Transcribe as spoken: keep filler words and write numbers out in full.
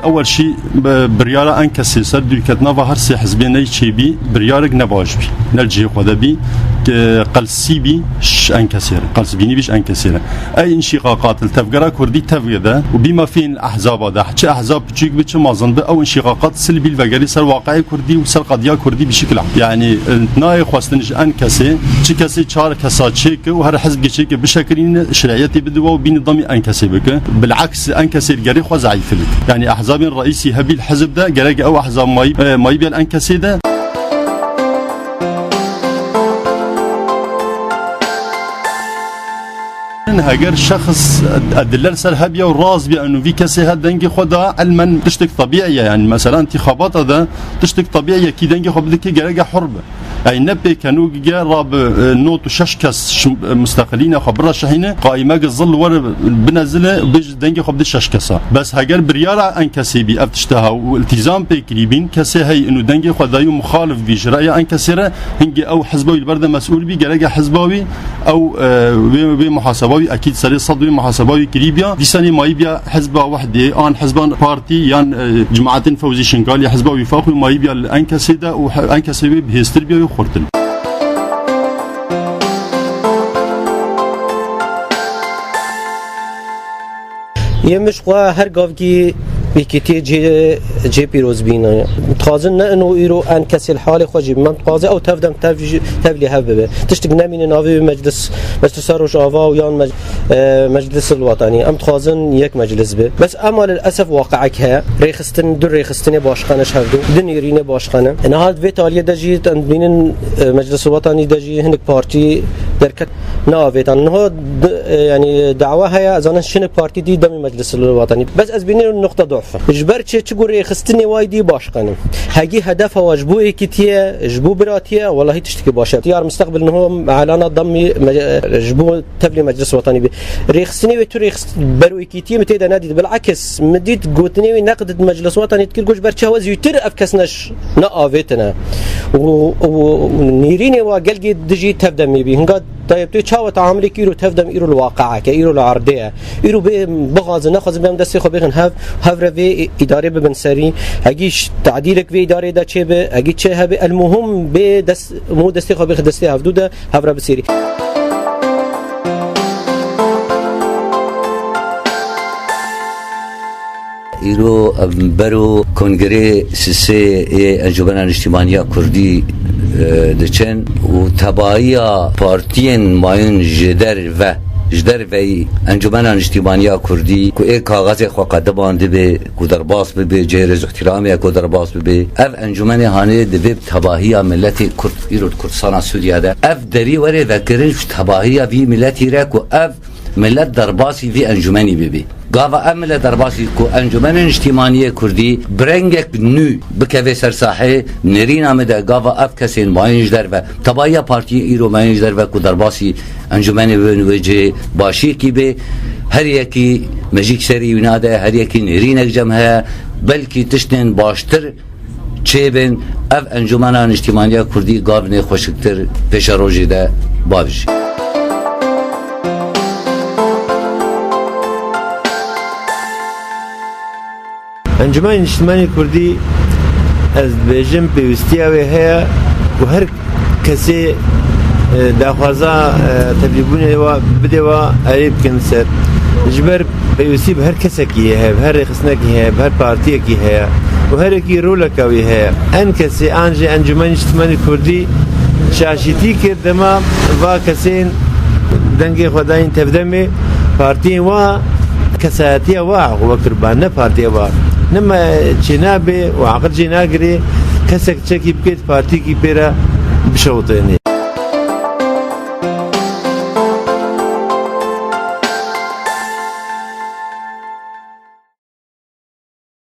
Ewel şî bi-, biryara ENKS'ê ser dûrketina va her sê hizbê ney çêbî, biryarek ne baş bî. Ne li cihê xwe de bî, ke qelsî bî ji ENKS'ê re, qelsbînî bî ji ENKS'ê re. Ey înşîqaqat li tevgera kurdî tevgê de û bî mefên ehzaba de, çi ehzab piçûk bi, çi mezin bi, ew înşîqaqat silbî li vegerî ser waqiê kurdî û ser qediya kurdî bi şikil am. Yanî, e, nayê xwestin ji ENKS'ê, çi kesê çar kesa çêke û her hizbkê çêke bişekirîne, şiriyetê bide û bîne demî ENKS'ê bike. Bileks ENKS'ê li gerê xwe zeîf bike. Yanî ehzabên reîsî hebî li hizb de, gerek ew ehzab mayî-, e, mayî bê li ENKS'ê de. Heger şexs edille li ser hebiya û rast biya, û vî kesê he dengê xwe da, ilmen tiştek tebîî ye. Yanî mesela întîxabata de tiştek tebîî ye, kî dengê xwe bidike gereke hur be. Yanî ne pêkenok ge rabe, e, nod û şeş kes şi-, e, musteqilîna xwe bireşehîne, qaîmeke zil were binezile, bêje dengê xwe bide şeş kesa. Bes heger biryara ENKS'ê bî, ev tişte ha û îltîzam pê kirî bîn, kesê hey û dengê xwe dayî û muxalif bî ji reya ENKS'ê re, hingê ew hizba wî li ber de mesûl bî, gereke hizba wî ew, e, wê, wê muhaseba wî, ekîd serê sed wê muhaseba wî kirî biya. Dîsanê mayî biya hizba Wehdê, an hizban partî, yan, e, cemaetên Fewzî Şingalî, hizba Wîfaq wê mayî biya li ENKS'ê de û he-, ENKS'ê wê bihêztir biya, wê xurtin. Yê min ji xwe her gavkî yekîtiyê cê, cê pîroz bîne. Dixwazin ne ino îro ENKS'ê li halê xwe jî. Min dixwaze ew tev dem tev jî, tev lê hev bibe. Tiştik nemîne navê wê meclis, Meclisa Rojava û yan mec-, e, Meclis el Watanî. Em dixwazin yek meclis be. Bes ema lil esef waqiek heye. Rêxistin, du rêxistinê başqane ji hevdu. Du nêrînê başqane. E, niha di vê taliyê de jî em dibînin, e, Meclis el Watanî de jî hinek partî derket. Navêtan. Niha di-, e, yanî dawa heye, ez zanin şinik partî dî demî Meclis el Watanî. Bes ez bînî nokta dof. Ji ber çi, çi ku rêxistinê way dî başqane. Hegî hedefa wa ji bo êkîtiye, ji bo biratiye, welahî tiştekî baş e. Diyar Mustaqbil niho elana demî me-, ji bo tevlî Meclis Watanî bî. Rêxistinê wê tu rêxist-, ber û êkîtiyê min tê de nedît. Bilakis min dît gotinê wê neqd di Meclis Watanî dikir, got ji ber çi hewe zûtir ev kes neş-, neavêtine. Û, û nêrînê wa gelgê dijî tevdemê bî. Hinga Tayyip, tu çawa teamulê kî îro tevdem îro li waqi'eke, îro li erdê ye. Îro bê bixwazin, nexwazin bê em destê xwe bêxin hev, hev re vê îdarê bibin serî. Hegî ş-, tadîlek vê îdarê de çêbe, hegî çi hebe, el muhim bê dest, mû destê xwe bêxin destê hevdû de, hev re bisêrî. Îro em bero kongrê sisê yê Encûmena Niştîmaniya Kurdî, e, diçin û tebayiya partiyên mayîn ji derve, ji derveyî Encûmena Niştîmaniya Kurdî ku ê kaxezê xwe qediban dibe, ku derbas bibe, cihê rêz û îhtîramê ye ku derbas bibe. Ev encûmenê hanê divê bi tebahiya miletê Kurd, îro di Kurdistana Sûriye de, ev derî were vekirin ji tebahiya vî miletî re ku ev milet derbasî vî encûmenî bibî. Gava ev milet derbasî ku Encûmenê Niştîmaniyê Kurdî bi rengek nû bikeve ser sahê, nêrîna min de gava ev kesên mayîn ji derve, tebayiya partiyên îro mayîn ji derve ku derbasî encûmenê bibin wê cihê başiyekî bê, her yekî mejîk serî wî nade, her yekî nêrînek cem heye, belkî tiştên baştir çêbin, ev Encûmena Niştîmaniya Kurdî gavnê xweşiktir pêşerojê de bavêjî. Encûmena Niştîmanî Kurdî, ez dibêjim, pêwîstiya wê heye ku her kesê, e, daxwaza, e, tevlîbûnê wa bide wa erê bikin ser. Ji ber pêwîstî bi her kesekî heye, bi her rêxistinekî heye, bi her partiyekî heye û her yekî roleka wî heye. ENKS'ê an jî Encûmenê Niştimanî Kurdî şaşîtî kir dema va kesên dengê xwe dayîn tevdemê, partiyên wa kesayetiya wa wekir ba, ne partiya wa. Nima çênabe û aqil jê nagirê kesek çekî bikê partiyekî pê re bişewitênê.